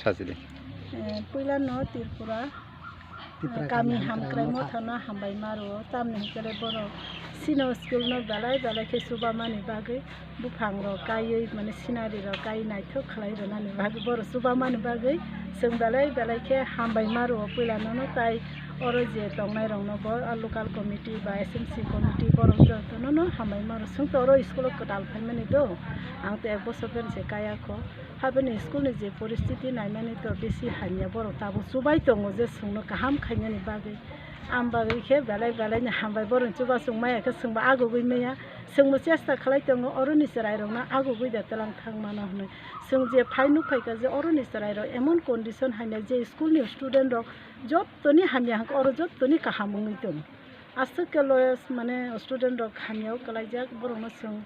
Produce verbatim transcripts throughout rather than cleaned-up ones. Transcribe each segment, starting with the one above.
Ajili. Eh, puila no Tripura, Tripura kami kami hamkrai hamkrai motha. Motha no hambai maro, tamni hwnkhe le borok sino school no belai belai khe chubamani bagwi buphang rok kaiwi mane scenery rok kaiwi naithok khlai rwnani bagwi borok chubamani bagwi chwng belai belai khe hambai maro puila no no tai oro je tongnai rok no bo local committee ba S M C committee borok joto no no hambai maro chwng to oro school o kwtal phaimani do ang to ek bosor phano se kaya kho. Habini school ni je poristiti naimani to bisi hamya, borok tabuk chubai tongo je chwngno kaham khainani bagwi. Am bagwi khe belai belai ni hambai, borok chuba chwng maya khe chwngbo agugwi maya, chwngbo chesta khlai tongo oroni chwrai rokno agugwi da twlang thang mano hwnwi. Chwng je phai nuk phai kha je oroni chwrai rok emon condition hamya je school ni student rok jottoni hamya hwnkhe oro jottoni kaham wngwi tongo. Aswk khe lowest mane student rok hamya o kwlaijak, borokno chwng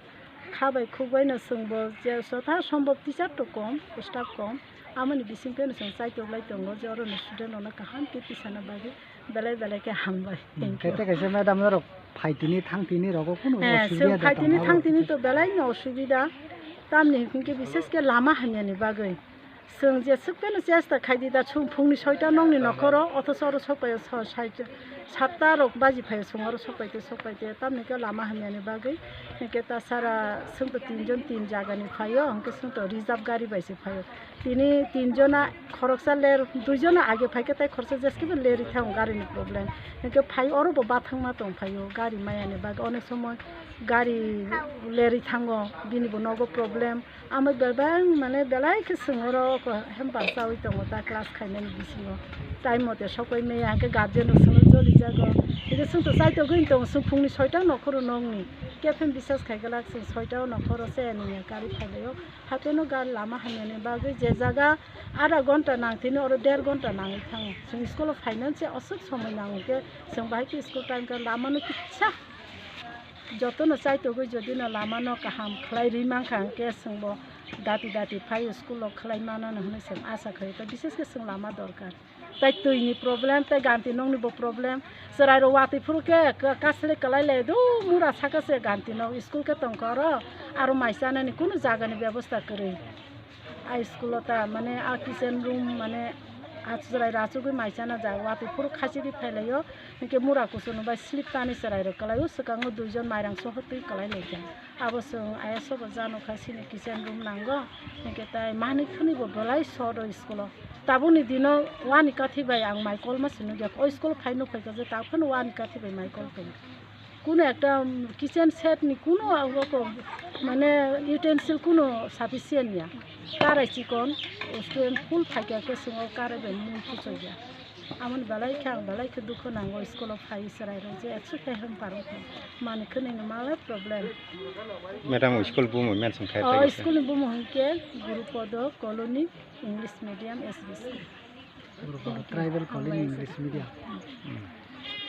kha bai khuk bai no chwngbo je jotha sombhob teacher to kom, staff kom, amoni bising pheno chwng chaitok lai tongo je oro ni student rok no kaham khe tisana bagwi belai belai khe hambai. Hmm, thank you. Kete kaisa madam norok phaitini thangtini rogo kunu. Eh, osubida chwng phaitini tongma thangtini to belai no osubida, tamni hwnkhe bishes khe lama hamya ni bagwi. Chwng jeswk pheno chesta khaidi da, chwng phungni soita nokni nokhoro, othocho oro sokpaio so-, sai-, satta rok baji phaio, chwng oro sokpaite sokpaite, tamni khe lama hamyani bagwi. Hinkhe ta sara chwngto tinjon tin jagani phaio, hinkhe chwngto reserve gari bai se phaio. Tini tinjona, khoroksa ler, duijona age phaikhe tai khoroksa jeskhe bo lerwi thango garini problem. Hinkhe phai oro bo bathangma tong phaio gari mayani bagwi, onek somoy gari lerwi thango, bini bo nogo problem. Amo bebak mane belai khe chwng oro ko hemper chawi tongo ta class khainani bisingo. Time mote sokpai maya hwnkhe guardian rok chwngno joli jago. Hwnkhe chwngto chaitogwi tongo, chwng phungni soita nokhoro nokni. Khe phano bisas khai glak chwng soita o nokhoro chaya nungya gari phailaio. Hapeno gar lama hamyani bagwi je jaga adha ghonta nangthini oro der ghonta nangwi thango. Chwng school o phainani se aswk somoi nango hwnkhe chwng bahai khe school time khe lamano kisa Jotono chaitogwi jodi no lama no kaham khlai rwi mankha, hwnkhe chwngbo dati dati phai school o khlai mano hwnwi chwng asa khlaio, tei bishes khe chwng lama dorkar. Tei twi ni problem, tei ganti nok ni bo problem. Chwrai rok watwi phuru khe ka-, kasle kwlai lai do, mura saka se ganti nok, school khe tongkha oro, aro mai chanani kunu jaga ni bebosta kwrwi. A school o ta mane a kitchen room mane a chwrai rachugwi mai chana jaga, watwi phuru khachigwi phailaio, hinkhe mura kuchukno bai slip tani chwrai rok kwlaio, swkango duijon mairang sohor twi kwlai laikha. Abo chwng aya sobo jano kha chini kitchen room nango, hinkhe tai manwi khwnwi bo belai short o school o. Tabukni dino wani kathi bai ang mai kolma se nukya, o school o phai nukphaikha je taphano wani kathi bai mai kol tongo. Kuno ekta, um, kitchen set ni kuno rokom, mane, utensil kuno sufficient ya. Karai chikon, student full phaikya khe chwng o karai bai mui kuchukya. Amoni belai khe ang belai khe dukhu nango, school o phai chwrai rok je ekso khe hem parwkha. Mani khwnwi no malai problem. Madam, school bumo mention khai O, phai khe. School ni bumo hwnkhe Guru Podo Colony English Medium S B school. Guru Podo Tribal Colony English Medium. Hmm.